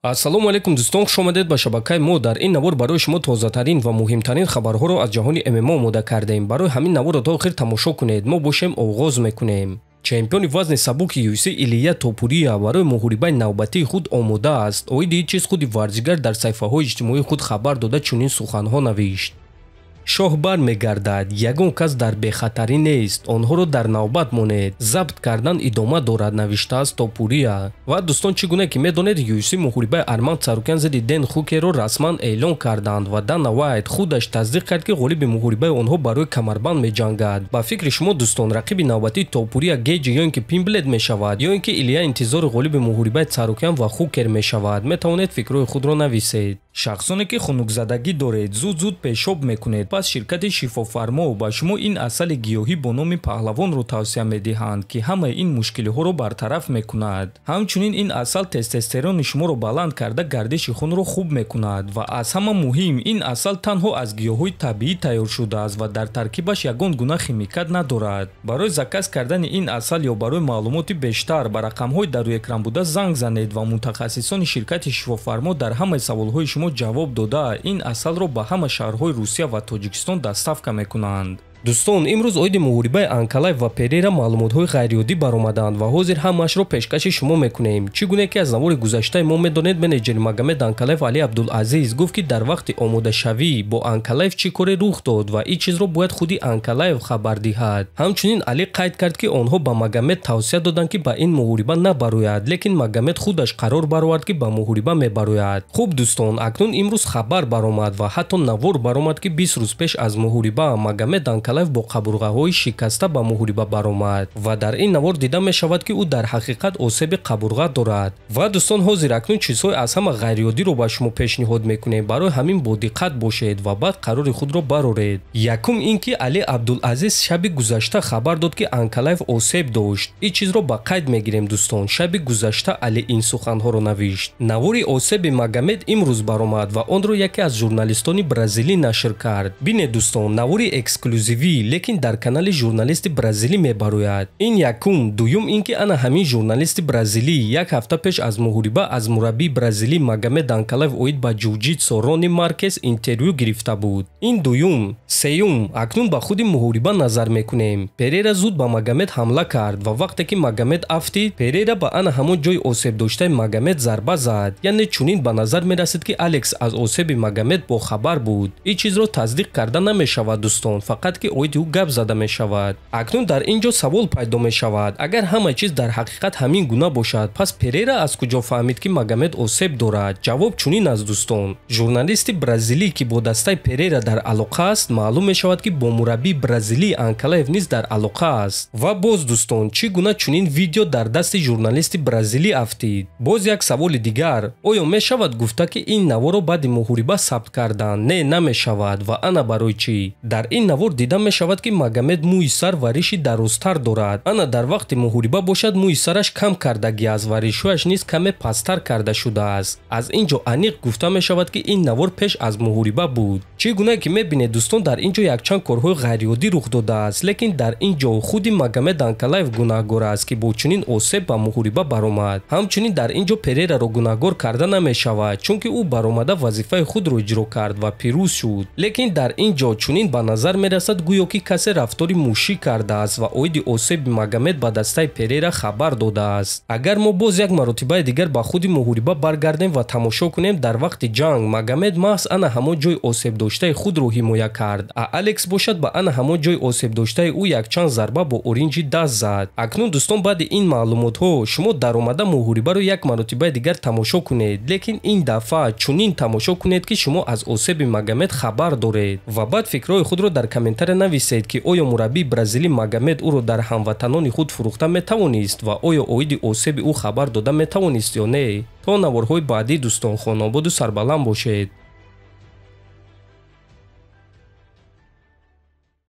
Ассалому алайкум дӯстон, хуш омадед ба шабакаи мо. Дар ин навор барои шумо тозатарин ва муҳимтарин хабарҳоро аз ҷаҳони ММА омода кардаем. Барои ҳамин наворро то охир тамошо кунед. Мо бошем оғоз мекунем. Чемпиони вазни сабуки UFC Илия Топурия барои муҳорибаи навбатии худ омода аст. Оиди ин чиз худи варзигар дар саҳифаҳои иҷтимоии худ хабар дода чунин суханҳо навишт. Шоҳ бармегардад, ягон кас дар бехатарӣ нест, онҳоро дар навбат монед, забт кардан идома дорад, навиштааст Топурия. Ва дӯстон, чӣ гуна ки медонед, UFC муҳорибаи Арман Царукян зидди Дэн Хукерро расман эълон карданд ва Дана Вайт худаш тасдиқ кард, ки ғолиби муҳорибаи онҳо барои камарбанд меҷангад. Ба фикри шумо дӯстон, рақиби навбатии Топурия Гейҷи ё ин ки Пимблет мешавад, ё ин ки Илия интизори ғолиби муҳорибаи Царукян ва Хукер мешавад? Метавонед фикрҳои худро нависед. Шахсоне ки хунукзадагӣ доред, зуд-зуд пешоб мекунед, пас ширкати Шифофармо ба шумо ин асали гиёҳӣ бо номи Паҳлавонро тавсия медиҳанд, ки ҳамаи ин мушкилиҳоро бартараф мекунад. Ҳамчунин ин асал тестостерони шуморо баланд карда гардиши хунро хуб мекунад ва аз ҳама муҳим ин асал танҳо аз гиёҳҳои табиӣ тайёр шудааст ва дар таркибаш ягон гуна химикат надорад. Барои заказ кардани ин асал ё барои маълумоти бештар ба рақамҳои дар рӯи экран буда занг занед ва мутахассисони ширкати Шифофармо дар ҳамаи саволҳои шумо ҷавоб дода ин асалро ба ҳама шаҳрҳои Русия ва Тоҷикистон доставка мекунанд. Дӯстон, имрӯз оиди муҳорибаи Анкалаев ва Перера маълумотҳои ғайриоддӣ баромаданд ва ҳозир ҳамаашро пешкаши шумо мекунем. Чӣ гуна ки аз навори гузаштаи мо медонед, менеҷери Магомед Анкалаев Али Абдулазиз гуфт, ки дар вақти омодашавӣ бо Анкалаев чӣ коре рух дод ва ин чизро бояд худи Анкалаев хабар диҳад. Ҳамчунин Али қайд кард, ки онҳо ба Магомед тавсия доданд, ки ба ин муҳориба набарояд, лекин Магомед худаш қарор баровард, ки ба муҳориба мебарояд. Хуб дӯстон, акнун имрӯз хабар баромад ва ҳатто навор баромад, ки 20 рӯз пеш аз муҳориба Магомед Анкалаев бо қабурғаҳои шикаста ба муҳориба баромад ва дар ин навор дида мешавад, ки ӯ дар ҳақиқат осеби қабурға дорад. Ва дӯстон, ҳозир акнун чизҳои аз ҳама ғайриоддиро ба шумо пешниҳод мекунем. Барои ҳамин бо диққат бошед ва баъд қарори худро бароред. Якум ин ки Али Абдулазиз шаби гузашта хабар дод, ки Анкалаев осеб дошт. Ин чизро ба қайд мегирем дӯстон. Шаби гузашта Али ин суханҳоро навишт. Навори осеби Магомед имрӯз баромад ва онро яке аз журналистони бразилӣ нашр кард. Бинед дӯстон, навори эксклюзивӣ, лекин дар канали журналисти бразилӣ мебарояд. Ин якум. Дуюм ин ки ана ҳамин журналисти бразилӣ як ҳафта пеш аз муҳориба аз мураббии бразилӣ Магомед Анкалаев оид ба ҷуҷитсо Рони Маркес интервю гирифта буд. Ин дуюм. Сеюм, акнун ба худи муҳориба назар мекунем. Перера зуд ба Магомед ҳамла кард ва вақте ки Магомед афтид, Перера ба ана ҳамон ҷои осебдоштаи Магомед зарба зад. Яъне чунин ба назар мерасид, ки Алекс аз осеби Магомед бохабар буд. Ин чизро тасдиқ карда намешавад дӯстон, фақат ки оиди ӯ гап зада мешавад. Акнун дар ин ҷо савол пайдо мешавад: агар ҳама чиз дар ҳақиқат ҳамин гуна бошад, пас Перера аз куҷо фаҳмид, ки Магомед осеб дорад? Ҷавоб чунин аст дӯстон. Журналисти бразилӣ, ки бо дастаи Перера дар алоқа аст, маълум мешавад, ки бо мураббии бразилии Анкалаев низ дар алоқа аст. Ва боз дӯстон, чӣ гуна чунин видео дар дасти журналисти бразилӣ афтид? Боз як саволи дигар: оё мешавад гуфта, ки ин наворро баъди муҳориба сабт карданд? Не, намешавад. Ва ана барои чӣ? Дар ин навор дида мешавад, ки Магомед мӯи сар ва риши дарозтар дорад. Ана дар вақти муҳориба бошад, мӯи сараш кам кардагӣ аст ва ришҳояш низ каме пасттар карда шудааст. Аз ин ҷо аниқ гуфта мешавад, ки ин навор пеш аз муҳориба буд. Чӣ гуна ки мебинед дӯстон, дар ин ҷо якчанд корҳои ғайриоддӣ рух додааст, лекин дар ин ҷо худи Магомед Анкалаев гунаҳгор аст, ки бо чунин осеб ба муҳориба баромад. Ҳамчунин дар ин ҷо Перераро гунаҳгор карда намешавад, чунки ӯ баромада вазифаи худро иҷро кард ва пирӯз шуд. Лекин дар ин ҷо чунин ба назар мерасад, гӯё ки касе рафтори мушӣ кардааст ва оиди осеби Магомед ба дастаи Перера хабар додааст. Агар мо боз як маротибаи дигар ба худи муҳориба баргардем ва тамошо кунем, дар вақти ҷанг Магомед маҳз ана ҳамон ҷои осебдоштаи худро ҳимоя кард, а Алекс бошад ба ана ҳамон ҷои осебдоштаи ӯ якчанд зарба бо оринҷи даст зад. Акнун дӯстон, баъди ин маълумотҳо шумо даромада муҳорибаро як маротибаи дигар тамошо кунед, лекин ин дафъа чунин тамошо кунед, ки шумо аз осеби Магомед хабар доред ва баъд фикрҳои худро дар комментария нависед, ки оё мураббии бразилӣ Магомед ӯро дар ҳамватанони худ фурӯхта метавонист ва оё оиди осеби ӯ хабар дода метавонист ё не. То наворҳои баъдӣ дӯстон, хонободу сарбаланд бошед.